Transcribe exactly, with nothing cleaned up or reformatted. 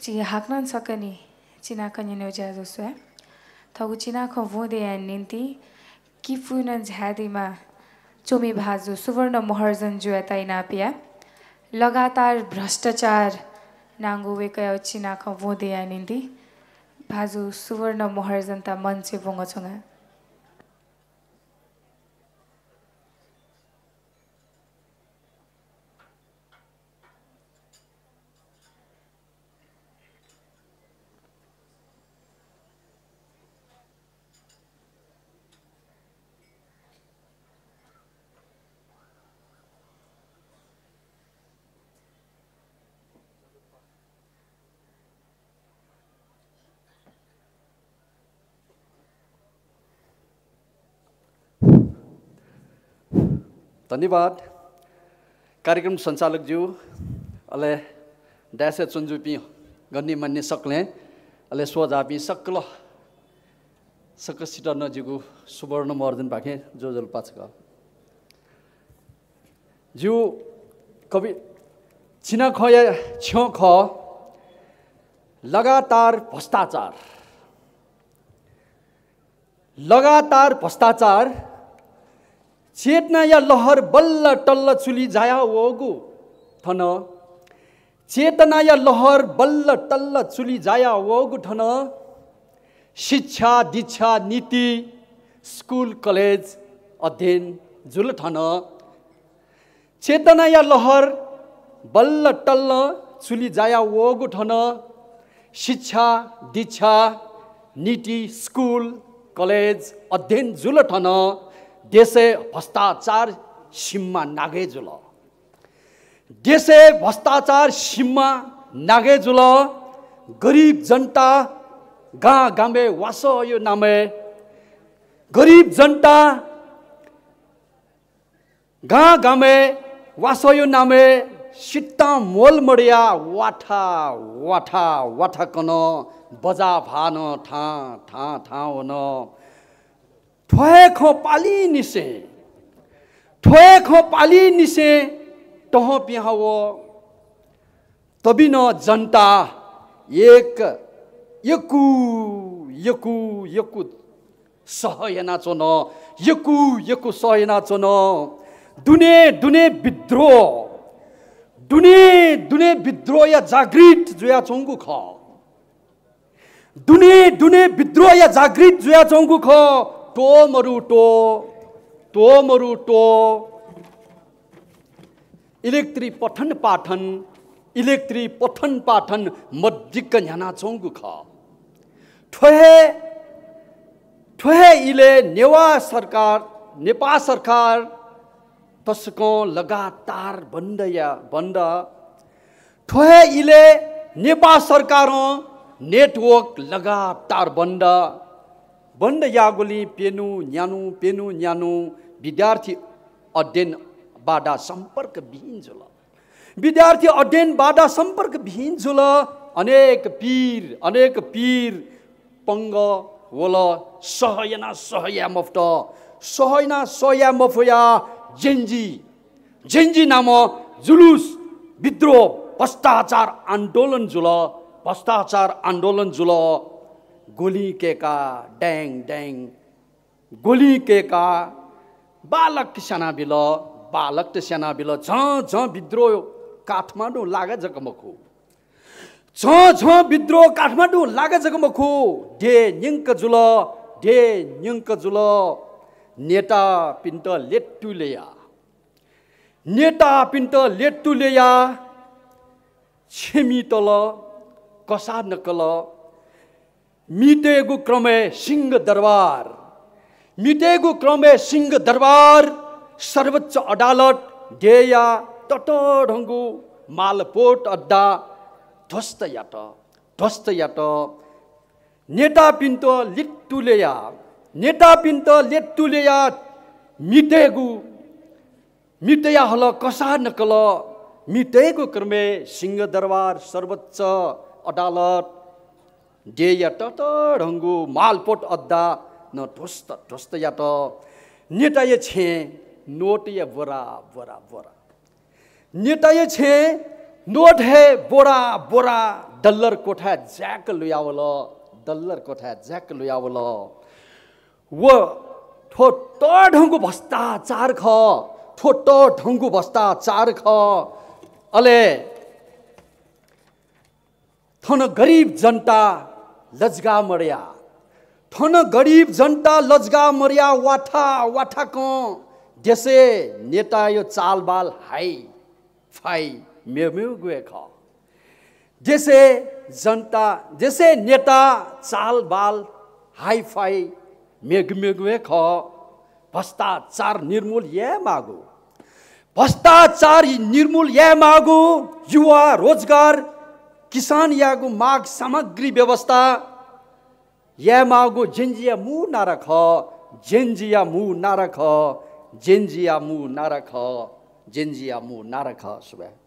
झी हाकनं छकः नि चिनाखँ न्यनेगु ज्याझ्वः स्वये। थःगु चिनाखँ ब्वंदेयानि निंतिं किपूनं झायादीम्ह च्वमि भाजु सुवर्ण महर्जन जुयात इनाप याये। लगातार भ्रष्टाचार नांगु वय्कःया चिनाखँ ब्वंदेयानि निंतिं भाजु सुवर्ण महर्जनत मञ्चय् ब्वंकाच्वना। धन्यवाद। कार्यक्रम सञ्चालक ज्यू, अले dais-य् च्वंजुपिं गण्यमान्य सकलें, अले स्वजापिं सकल, सकसित नं जिगु सुवर्ण महर्जनपाखें ज्वजलपा छकः। ज्यू कवि, चिनाखँया छ्यं खः, लगातार भ्रष्टाचार। लगातार भ्रष्टाचार, चेतनाया लहर बल्ल तल्ल चुलि जाया वःगु थन, चेतनाया लहर बल्ल तल्ल चुलि जाया वःगु थन, शिक्षा, दीक्षा, नीति, स्कुल, कलेज अध्ययन जुल थन। चेतनाया लहर बल्ल तल्ल चुलि जाया वःगु थन। शिक्षा, दीक्षा, नीति, स्कुल, कलेज अध्ययन जुल थन। देशय् भ्रष्टाचार सिममा नाघे जुल। देशय् भ्रष्टाचार सिममा नाघे जुल। गरिब जनता गां गामय् वासःया नामय्, गरिब जनता गां गामय् वासःया नामय् सितां मोल मदया वाथा वाथा वाथा कन। बजा भाः नं थां थां थां वन। थ्व हे खँ पालिंनिसें, थ्व हे खँ पालिंनिसें तहं पिहां वः। तबि नं जनता एक, यक्व, यक्व, यक्व सह यानाच्वन, यक्व, यक्व सह यानाच्वन। दुने, दुने विद्रोह, दुने, दुने विद्रोहया जागृत जुयाच्वंगु खः। दुने, दुने विद्रोहया जागृत जुयाच्वंगु खः। त्वमरु त्व, त्वमरु त्व। Electric पठन पाठन, electric पठन पाठन मदिक्क न्ह्यानाच्वंगु खः। थ्व हे, थ्व हे इलय् नेवा सरकार, नेपाल सरकार तसकं लगातार बन्द या, बन्द। थ्व हे इलय् नेपाल सरकारं network लगातार बन्द, बन्द याःगुलिं प्यन्हु न्यान्हु, प्यन्हु न्यान्हु विद्यार्थी अध्ययन बाधा सम्पर्क बिहीन जुल। विद्यार्थी अध्ययन बाधा सम्पर्क बिहीन जुल। अनेक पीर, अनेक पीर पंगः वल। सह याना सह याये मफुत। सह याना सह याये मफया Gen Z, Gen Z नामं जुलुस, विद्रोह, भ्रष्टाचार आन्दोलन जुल। भ्रष्टाचार आन्दोलन जुल। गोलिं कय्का, ड्याङ ड्याङ गोलिं कय्का, बालकत स्यानाबिल, बालकत स्यानाबिल। झं झं विद्रोह काठमाडौं लागा जक मखु। झं झं विद्रोह काठमाडौं लागा जक मखु, देय् न्यंक जुल, देय् न्यंक जुल। नेतापिन्त ल्यत्तु ल्यया, नेतापिन्त ल्यत्तु ल्यया छेँ मितल, कसाः नकल। मितयेगु क्रमय् सिंहदरबार, मितयेगु क्रमय् सिंहदरबार, सर्वोच्च अदालत, देय्‌या ततःधंगु मालपोत अड्डा ध्वस्त यात, ध्वस्त यात। नेतापिन्त ल्यत्तु ल्यया, नेतापिन्त ल्यत्तु ल्यया मितयेगु मितया हल कसाः नकल। मितयेगु क्रमय् सिंहदरबार, सर्वोच्च अदालत, देय्‌या ततःधंगु मालपोत अड्डा नं ध्वस्त ध्वस्त यात। नेताया छेँ नोटया बोरा बोरा बोरा। नेताया छेँ नोट हे बोरा बोरा डलर कोठाय् ज्याक लुयावल, डलर कोठाय् ज्याक लुयावल। व थ्व तःधंगु भ्रष्टाचार खः, थ्व तःधंगु भ्रष्टाचार खः। अले थन गरिब जनता लजगाः मर्या, थन गरिब जनता लजगाः मर्या वाथा वाथाकं देशय् नेतायो चालबाल हाइ फाइ मेमेगु हे खः। देशय् जनता, देशय् नेता चालबाल हाइ फाइ मेगु मेगु हे खः। भ्रष्टाचार निर्मूल यायेमाःगु, भ्रष्टाचार निर्मूल यायेमाःगु, युवा रोजगार, किसानयागु माग सामग्री व्यवस्था यायेमाःगु Gen Zया मू नारा खः, Gen Zया मू नारा खः, Gen Zया मू नारा खः, Gen Zया मू नारा खः। सुभाय्।